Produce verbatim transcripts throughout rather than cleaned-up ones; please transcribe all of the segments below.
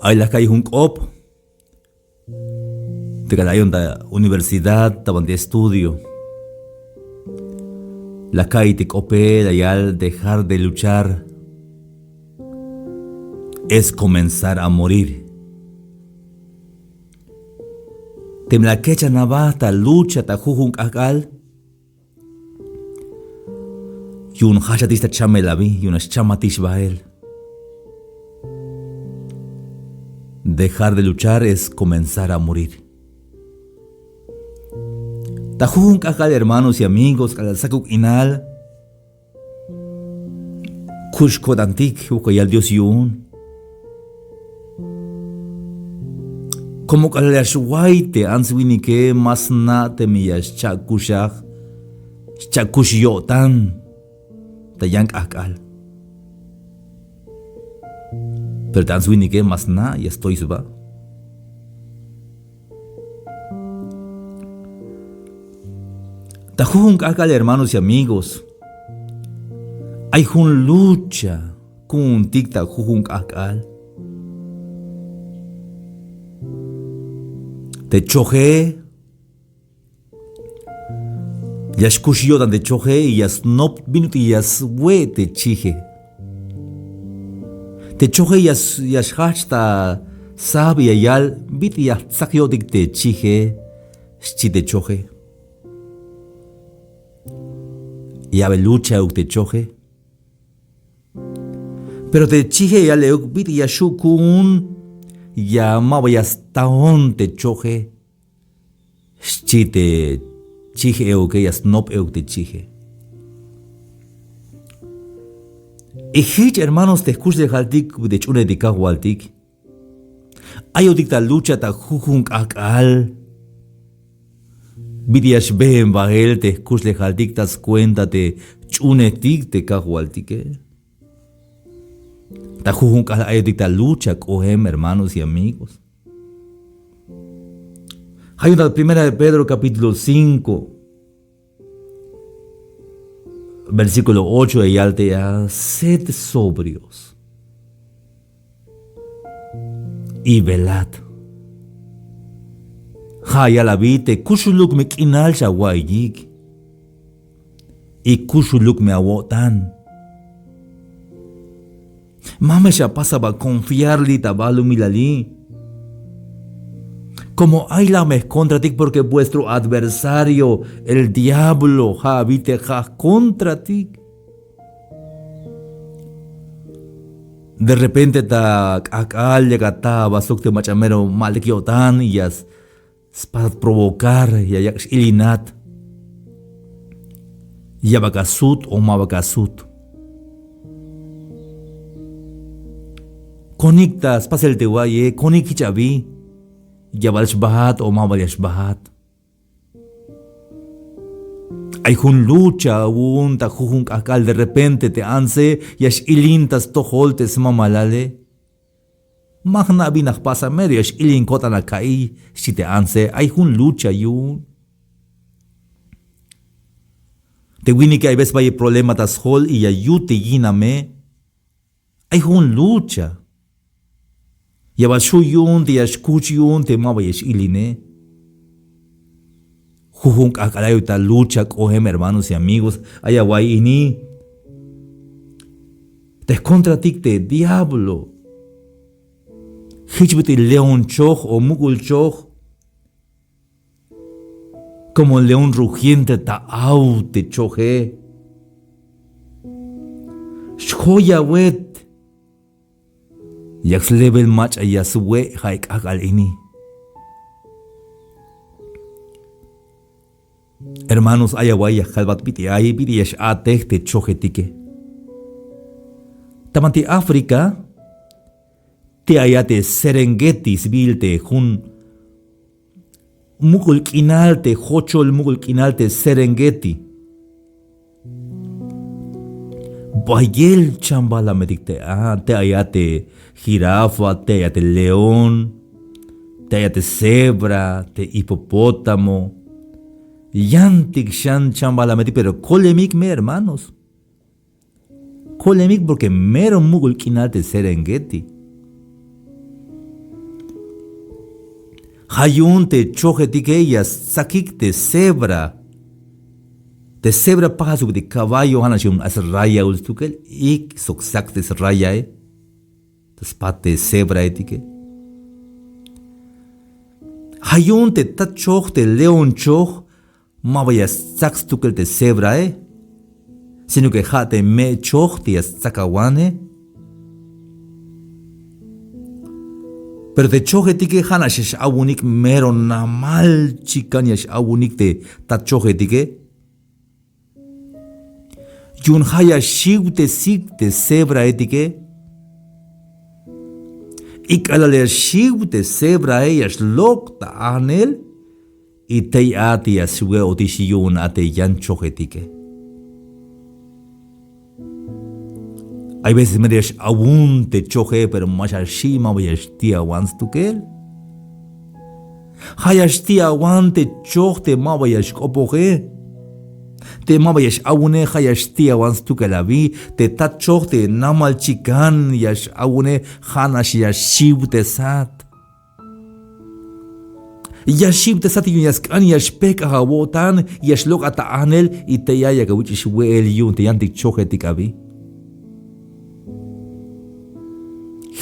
Ay la ka'iy jun k'op te k'alal ayon ta universidad ta banti estudio. La ka'iy te k'ope la yal: dejar de luchar es comenzar a morir. Teme la kechan aba ta lucha ta jujun k'ajk'al, yu'un jajchatix ta chamel abi, yu'un nax chamatix bael. Dejar de luchar es comenzar a morir. Ta jujun k'ajk'al, hermanos y amigos, k'alal sakub k'inal kux ko'tantik, wokol yal Dios yu'un. Como k'alal ya xway te ants winike, ma sna' teme ya xcha'kuxaj, xcha'kux yo'tan ta yan k'ajk'al. Pero te ants winike ma sna', ya stoy sba. Ta jujun k'ajk'al, hermanos y amigos, ay jun lucha ku'untik ta jujun k'ajk'al. Te choje ya xkux yo'tan te choje y ya snop bin ut'il ya swe' te chije. Te choje ya s- ya xjajch ta sab y ya yal: bit'il ya jtsak yo'tik te chije, xchi te choje. Ya'be lucha euk te choje. Pero te chije ya yal euk: bit'il ya xju' ku'un ya maba ya staon te choje, xchi te chij euke, ya snop euk te chije. Y jich, hermanos, te jkuxlejaltik te jch'uunejtik Kajwaltik. Ayotik ta lucha ta jujun k'ajk'al. Bit'il ya xbeen bael te jkuxlejaltik ta skuenta te jch'uunejtik te Kajwaltike. Ta jujun k'ajk'al ayotik ta lucha k'oem, hermanos y amigos. Ja' yu'un ta Primera de Pedro capítulo cinco, versículo ocho, ya yal te a: sed sobrios y velad. Ja' ya yal abi te kuxuluk me k'inal xawa'iyik y kuxuluk me awo'tan. Ma me xapas aba confiar li' ta balumilali. Como ay la me jkontratik, porque vuestro adversario, el diablo, ja' abi te ja' jkontratik. De repente ta k'ajk'al yak ata aba sok te mach'a mero ma lek yo'tan y ya s- spasat provocar, ya yak' x-ilinat. Ya bal asut o ma bal asut. Konik ta spasel te wa'ye, konik jich abi. Ya bal xbaat o ma bal ya xbaat. Ay jun lucha awu'un ta jujun k'ajk'al, de repente te antse ya x-ilin ta stojol te smamalale. Ma jna' bin la jpas a, mero ya x-ilin ko'tan aka'iy, xchi te antse. Ay jun lucha yu'un. Te winike ay veces bayel problema ta sjol y ya yut te yiname. Ay jun lucha. Ya bal xju' yu'un te ya xkuch yu'un te ma ba ya x-iline. Jujun k'ajk'al ayotik ta lucha k'oem, hermanos y amigos. Ay awa'iy ini te jkontratik te diablo. Jich bit'il león choj o muk'ul choj. Como león rugiente ta aw te choje. Xjoyawet. Yak slebel mach'a ya swe' ja' e k'ajk'al ini. Hermanos, ay awa'iy ya kalbat bit'il ay, bit'il ya x-a'tej te chojetike. Ta banti África, te ay a te Serengeti sbiil te jun muk'ul k'inal, te jochol muk'ul k'inal te Serengeti. Bayel chambalametik te a, te ay a te jirafa, te ay a te león, te ay a te cebra, te hipopótamo. Yantik xan chambalametik, pero kolemik me, hermanos. Kolemik porque mero muk'ul k'inal te Serengeti. Ja' yu'un te chojetike ya stsakik te cebra. Te cebra pajal sok te caballo, ja' nax yu'un a srayaul stukel, ik sok sak te srayae ta spat te cebraetike. Ja' yu'un te tat choj, te león choj, maba ya stsak stukel te cebrae, sino que ja' te me' choj te ya stsak awane. Pero te chojetike ja' nax ya x-awunik, mero namal chikan ya x-awunik te tat chojetike. Yu'un ja' ya xiwtesik te cebraetike. Y k'alal ya xiw te cebrae ya xlok' ta ajnel, y tey a te ya swe'otix yu'un a te yan chojetike. Hay veces mero ya x-awun te choje, pero ma xa xi', maba ya xti'awan stukel. Ja' ya xti'awan te choj te maba ya xk'opoje. Te maba ya x-awune, ja' ya xti'awan stukel abi. Te tat choj te namal chikan ya x-awune, ja' nax ya xiwtesat. Ya xiwtesat yu'un ya sk'an ya xpejk'aj awo'tan, ya xlok'at ta ajnel, y tey a yak awich'ix we'el yu'un te yantik chojetik abi.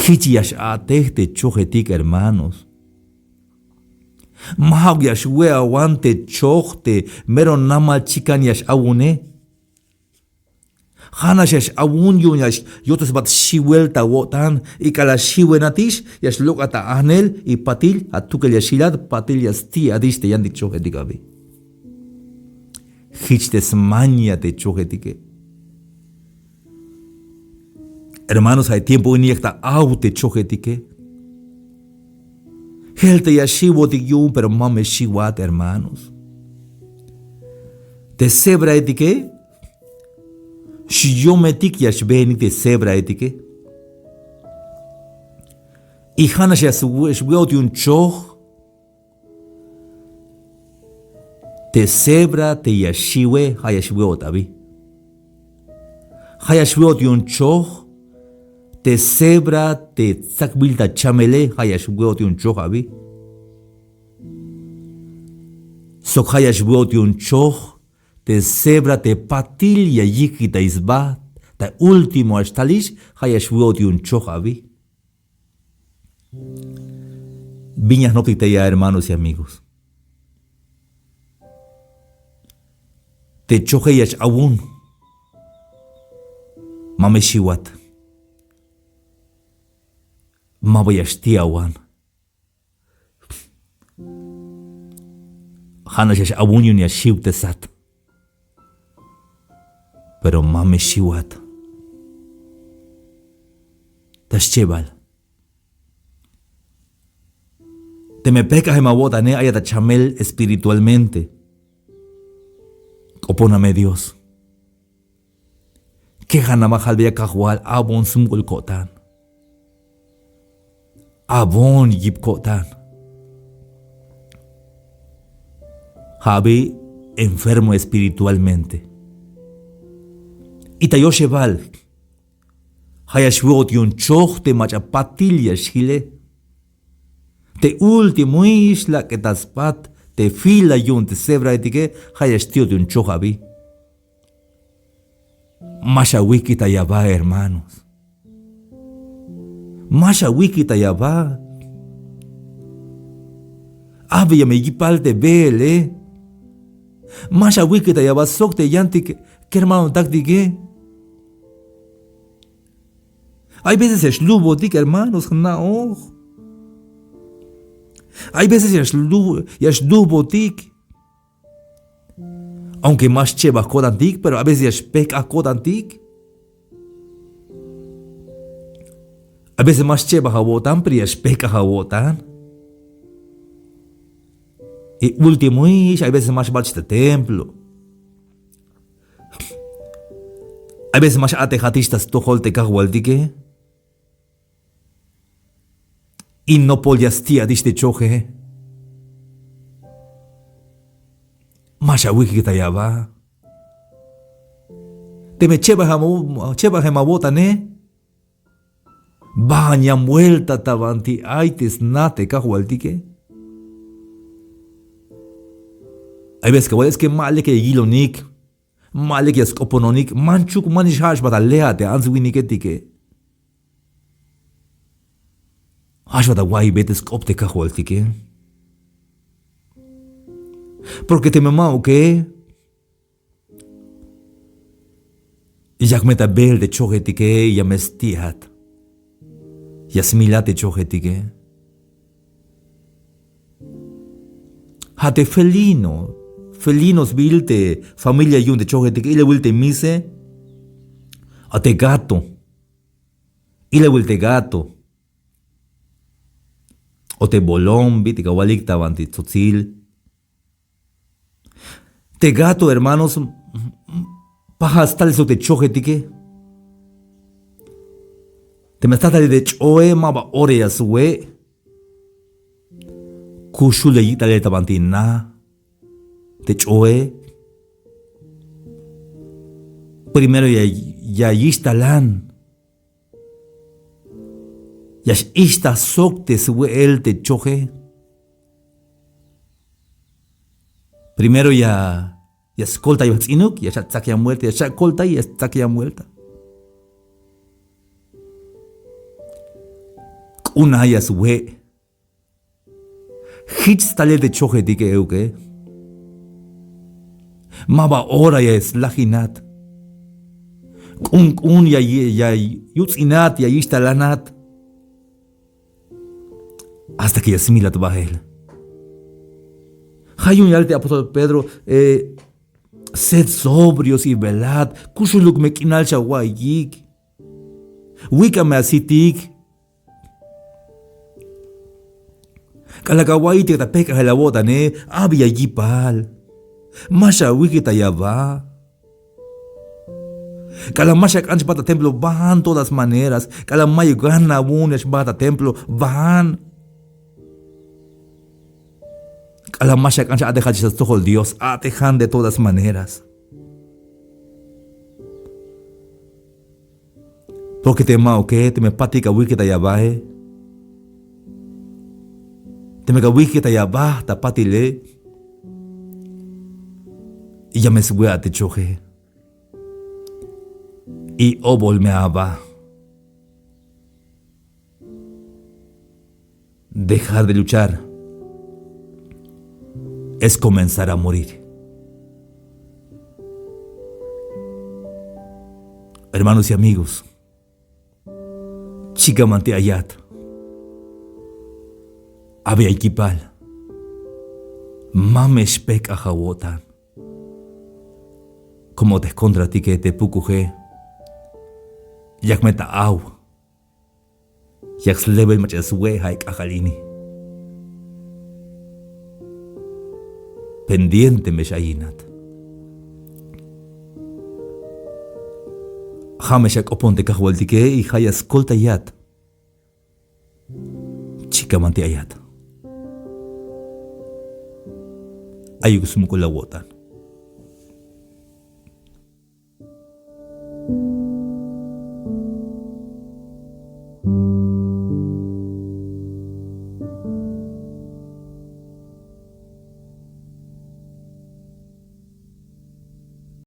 Jich ya x-a'tej te chojetik, hermanos. Ma ja'uk ya xwe'awan te choj te mero namal chikan ya x-awune. Ja' nax ya x-awun yu'un ya x-, yo'tesbat xiwel ta awo'tan, y k'alal xiwenatix ya xlok'at ta ajnel, y patil atukel ya xilat, patil ya sti'atix te yantik chojetik abi. Jich te smaña te chojetike. Hermanos, ja' tiempo ini yak ta aw te chojetike. Jel te ya xiwotik yu'un, pero ma me xiwat, hermanos. Te cebraetike, xyometik ya xbeenik te cebraetike. Y ja' nax ya swe-, xwe'ot yu'un choj. Te cebra te ya xiwe, ja' ya xwe'ot abi. Ja' ya xwe'ot yu'un choj. Te cebra te tsakbil ta chamele, ja' ya xwe'ot yu'un choj abi. Sok ja' ya xwe'ot yu'un choj. Te cebra te patil ya yijkitay sba, ta último ya xtalix, ja' ya xwe'ot yu'un choj abi. Bin ya jnoptik tey a, hermanos y amigos. Te choje ya x-awun. Ma me xiwat. Maba ya xti'awan. Ja' nax ya x-awun yu'un ya xiwtesat. Pero ma me xiwat. Ta schebal. Teme pejk'ajem awo'tane, ayat ta chamel espiritualmente. K'oponame Dios. Kejan aba jalbeya Kajwal, a'bon smuk'ul ko'tan. A'bon yip ko'tan. Ja' abi enfermo espiritualmente. Y ta yoxebal, ja' ya xwe'ot yu'un choj te mach'a patil ya xjile. Te últimoix la k'etal spat te fila yu'un te cebraetike, ja' ya xti'ot yu'un choj abi. Ma xawijkitay aba, hermanos. Ma xawijkitay aba. Abeya me yipal te beele. Ma xawijkitay aba sok te yantik kermanotaktike. Hay veces ya xlujbotik, hermanos, jna'oj. Hay veces ya xlu-, ya xlujbotik. Aunque ma xchebaj ko'tantik, pero a veces ya xpejk'aj ko'tantik. A veces ma xchebaj awo'tan, pero ya xpejk'aj awo'tan. Y últimoix, hay veces ma xbajtix ta templo. Hay veces ma x-a'tejatix ta stojol te Kajwaltike. Y nopol ya sti'atix te choje. Ma xawijkitay aba. Teme chebajem awo-, chebajem awo'tane, baan yan vuelta ta banti ay te sna te Kajwaltike. Ay veces kawal es que ma lek ya yilonik, ma lek ya sk'opononik, manchuk, manix ja' xbajt ale a te ants winiketike. Ja' xbajt awa'iybe te sk'op te kajwaltike. Porque teme ma'uke, yak me ta beel te chojetike, ya me sti'at. Ya smilat te chojetike. Ja' te felino, felino sbiil te familia yu'un te chojetike, ilawil te mise, a te gato, ilawil te gato, o te bolom, bit'il kawalik ta banti tsotsil. Te gato, hermanos, pajal stalel sok te chojetike. Teme sta talel te ch'oe, maba ora ya swe'. Kuxul ya yik' talel ta banti na te ch'oe. Primero ya, ya yixtalan. Ya x-ixtaj sok te swe'el te choje. Primero ya, ya skoltay ya ts'inuk, ya xak' tsak yan vuelta, ya xak' koltay, ya tsak yan vuelta. K'una ya swe'. Jich stalel te chojetike euke. Maba ora ya slajinat. K'un k'un ya, ya yuts'inat, ya yixtalanat. Hasta que ya smilat bael. Ja' yu'un yal te apóstol Pedro, eh, sed sobrios y velad, kuxuluk me k'inal xawa'iyik. Wik' a me asitik. K'alal ka awa'iyik te ta pejk'ajel awo'tane, abi ya yipal. Ma xawijkitay aba. K'alal ma xak'an xbaat ta templo, van todas maneras. K'alal mayuk gana awu'un ya xbaat ta templo, van. K'alal ma xak'an xa a'tejal chix ta stojol Dios, a'tejan de todas maneras. Porque teme ma'uke, teme patil ka awijkitay abae, teme ka awijkitay aba ta patile, ya me swe' a te choje. Y obol me aba. Dejar de luchar es comenzar a morir. Hermanos y amigos, chikan banti ayat, abi ya yipal. Ma me xpejk'aj awo'tan. Como te jkontratike te pukuje, yak me ta aw. Yak slebel mach'a ya swe' ja' k'ajk'al ini. Pendiente me x-ayinat. Ja' me xak'opon te kajwaltike y ja' ya skoltayat. Chikan banti ayat, ayuk smuk'ul awo'tan.